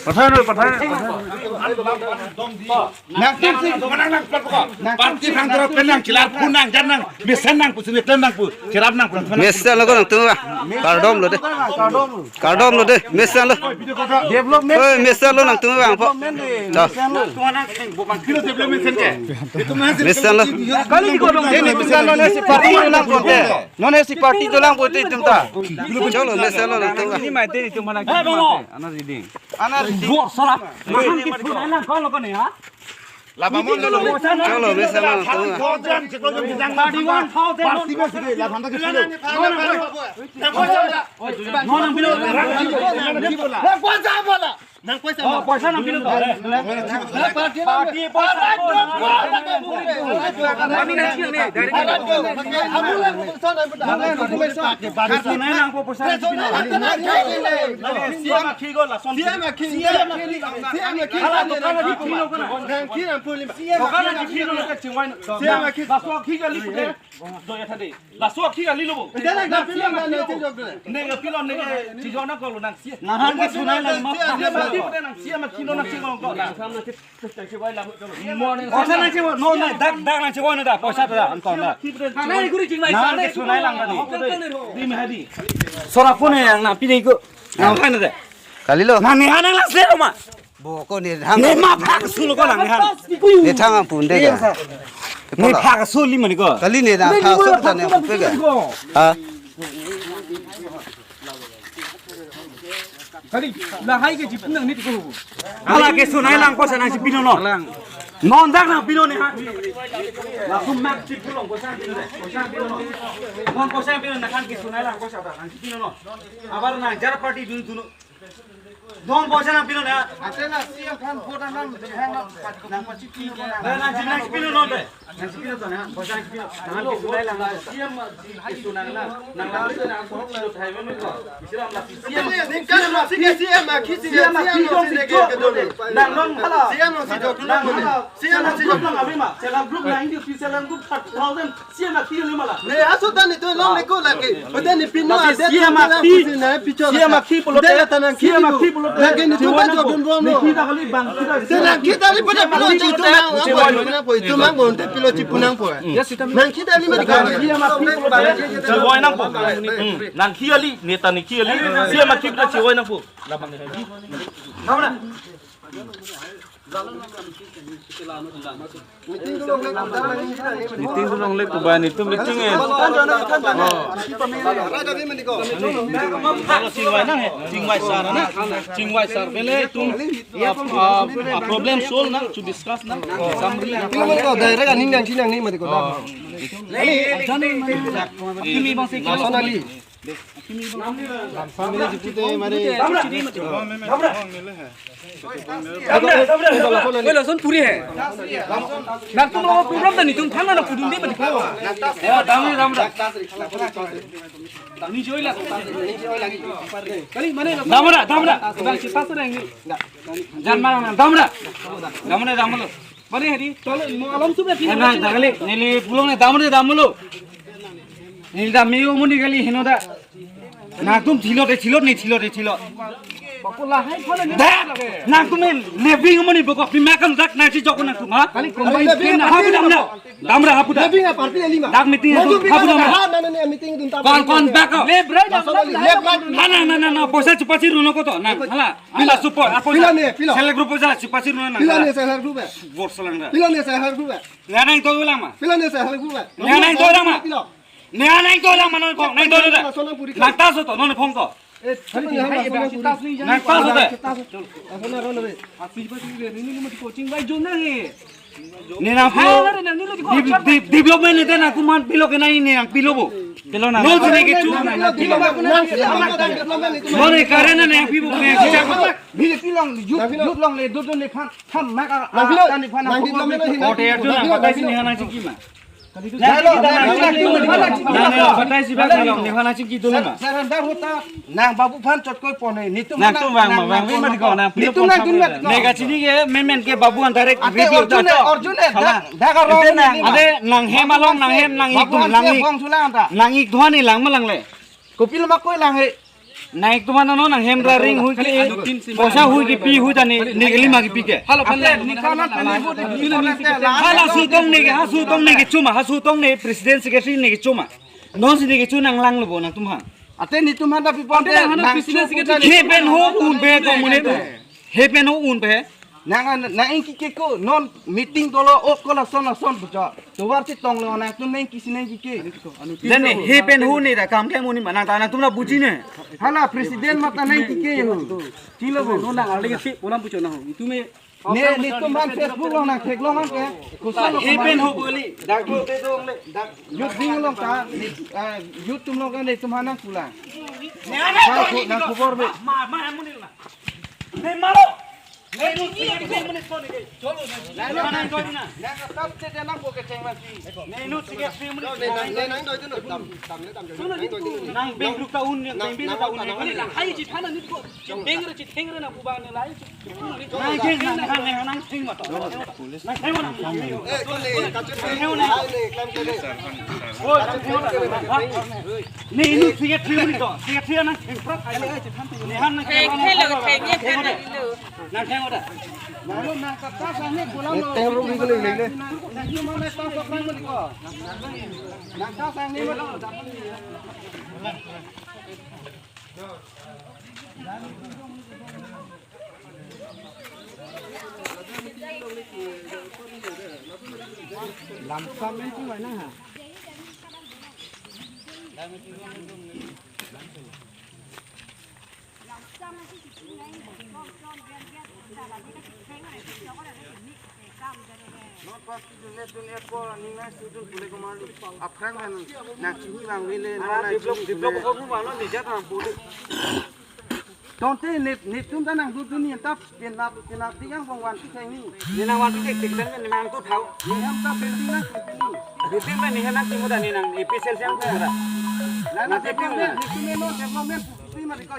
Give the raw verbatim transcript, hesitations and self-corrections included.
Pathai noi, pathai noi. Nang tim sing, nang nang plat ko. Party nang dorap nang chilar pun nang jan nang mesen nang pusi nang pu cherap nang pun. Mesen lo ko nangtum ba. Kardom lo de. Kardom lo de. Mesen lo. Development. Oi, mesen lo nangtum ba po. Development de. Dah. Mesen lo. Kilo development sen ke. Mesen lo. Kali ko dong. Ini mesen lo nesi party nang konte. Non A C party dolang putih itum ta. Cholo, mesen lo nangtum. Ini mai teni itum mana? Eh, Bang. Ana reading. Ana reading. Bor sara. Makan ke phun anak kau lo kone ha? Laba mon lo. Cholo, mesen lo nangtum. Thirty-one thousand. Party ba sige, la thanda ke silo. No, no, no. Nang poisa bola. Nang poisa. Oh, poisa nang pilo to. Party, party poisa. Kami nang sing ne, direct. Nang poisa nang pilo. C M akhi ko la son. C M akhi. C M akhi. Hala dokan akhi pilo ko na. Nang akhi nang puli. Dokan akhi pilo na chingwai. C M akhi. Laso akhi kali pute. Do ya thade. Laso akhi kali lo bo. Nang pilo nang chijok nang ko lo nang C M. Nang han ke sunai lang ma. Nang C M akhi lo nang chingwai ko. Nang. Poisa nang chingwai, no, no, dak, dak nang chingwai no dak, poisa dak, anton dak. Nang ikuri chingwai, nang sunai lang tadi. Di mahadi. Sora phone yang nang pini ko. Nang kan dak. Kali lo. Nang ni hanang lang selo ma. Bo ko ni hang. Ni ma phak sul ko nang ni han. Ni thang ang pun de ga. Ni phak sul li mani ko. Kali ni na phak sul ta ni ang pun de ga. Ha? Kali, lahai ke chipnang ni ko. Hala ke sunai lang poisa nang chipilo no. Non dak nang pilo ne ha. Langsung mak chipulong poisa pilo ne. Poisa pilo no. Non poisa pilo na kan ke sunai lang poisa ta nang chipilo no. Abar nang jar party dun dun. Non poisa nang pilo ne. Ate na C M kan vote nang hang nang pachipilo na. Nang chipilo no de. Ne aso ta ni to long ne ko lake. Hote ni pinu ade C M akhi pulote. Hote la tanang akhi pulote. Lake ni to ba jok dun bom no. Te nang kita li pada pilo chi tu nang. Tumang bonte pilo chipunang po. Nang kita li mari kali. Chiwai nang po. Hmm. Nang kia li, neta ni kia li. C M akhi ta chiwai nang po. Meeting dun longle kuba, netum meeting eh. Chingwai nang eh. Chingwai sar na. Chingwai sar pele tum. Ah, ah, problem solve na, to discuss na. Samri na. Tinggal ko direct aning nang chinang ni mati ko. Oh. Kimi bang se personally. Personally jipute mari. Woi, lason puri hai. Nangtum lo program ta netum thang na pudun de mati ko. Ya, damra, damra. Ni joy la. Kali mane la. Damra, damra. Bang si pasar yang ni. Jan marang nang damra. Damra, damra lo. Mane hari, tole mo alam sudah. Eh, na, dak kali, neli pulong ne damra, damra lo. Neli dam meo muni kali heno da. Nangtum thilot, eh, thilot ni, thilot, eh, thilot. Baku lahai phone ni. Da, nangtum eh, lebing muni bokok, pimakam dak nang si jok nangtum, ha? Kali combine lebing hapu dam na. Damra hapu da. Lebing party lima. Dak meeting hapu dam na. Ha, na, na, na, meeting dun tam. Kon, kon bak ko. Left right, left right. Na, na, na, na, na, poisa chupasi runo ko to. Na, hala. Pila support. Pila ne, pila. Self group poisa chupasi runo na. Pila ne self group. Bor selang da. Pila ne self group. Ne nang to lang ma. Pila ne self group. Ne nang to lang ma. Pila. Ne nang to lang ma non ko. Nang to da. Nang ta so to non phong to. Eh, nang ta so de. Asli ba ni ni mati coaching bai jom na he. Ne nang pilo. Development ne nang kuman pilo ke nai ne nang pilo bo. Pilo na. No jine ke chu. Mo ne kare na nang pilo ke. Bili pilong, youth, youth long le, dodon le phan, phan mak a, nang pilo, tani phan nang pilo. Kote ya tu nang batai si ne nang chingki ma. Nang batai si ba pilong, ne nang chingki tu ma. Surrender hota, nang babu phan chot koi pone, netum nangtum vang ma, vang vi ma diko, nang pilo netum pon nang tun ma diko. Ne kachini ke, men men ke babu an direct review da to. Arjun ne, Arjun ne, hala. Da, da ka rong ne nang. Ade nang hem along, nang hem, nang ik dun, nang ik. Nang ik duhan ni lang ma lang le. Kopilo ma koi lang he. Nangtum aphan non nang hem ra ring hui ke, poisa hui kepi hui ta ne, ne kelima kepi ke. Halo, pan Ate, lang, ni lang, kanan lang, tani lang, vote lang, di lang, konan lang, te lang, lang. Hala sutong ne ke, ha sutong ne ke chuma, ha sutong ne president secretary ne ke chuma. Non si ne kecho nanglang lo bo nangtum aphan. Ate netum aphan ta pi pon. Ate te, nang hana nang president chu secretary. He pen ho un pe ko mune to. He pen ho un pe. Nang an, nang ingki ke ko, non meeting dolo, o ko lason lason pucha. Tovar chetong lo nangtum nang ingki si nang ingki ke. Then he pen ho ne da kam ke muni ma nang ta nangtum la buji ne. Hala president mata nang ingki ke ho. Chilo bo. Non nang arle si pulang pucho na ho. Itu me Ne, netum aphan Facebook along nang theklong ke. Kusol lo he pen ho boli. Dak lo te dong le. Dak youth wing along ta. Ne, ah, youth atum along ke netum aphan nang pulang. Nang khu-, nang khubor be. Ma, ma, ma, ne malo. Ne tu si ke muni phone ke. Cholo na. Na, na, na, na. Nang tap te nang bo ke cheng masi. Ne nu si ke si muni. Ne nang, ne nang doi tu no. Tam, tam le tam. Nang beng duk ta un, nang beng duk ta un. Hai ji thana ni ko. Beng re chitheng re nang pu ba ne lai. Nang theng, nang theng, nang theng ma to. Nang theng ma nang. Eh, ko ne, ka chun ne, ne, ne, klam ke ne. Oi, nang theng ma. Ne nu si ke theng ma to. Si ke theng nang theng prak. Ne han nang theng. Theng, theng lo, theng, ye theng lo. Nang theng ma to. Nang lo nang kata sa ne pulang lo. Theng ro ni ko le le. Nang cuma ne tang sok nang ma di ko. Nang ta sa ne ma. Lamsam ini cuma na ha. Non pas tu dunia dunia ko ninga sudun pule ko malu. Aphrang kan nang chini bang wile na develop develop ko bu malu ni jat nang pule. Tonte ne, netum ta nang dudun ni ta penap penap di yang bang wan ti kai ni. Ni nang wan ti tik tik dan ni nang tu thau. Ni ham ta pending na pending. Pending na ni ham nang timu dan ni nang A P C L siang tu da. Na na pending ni tu ni no development tu ma di ko.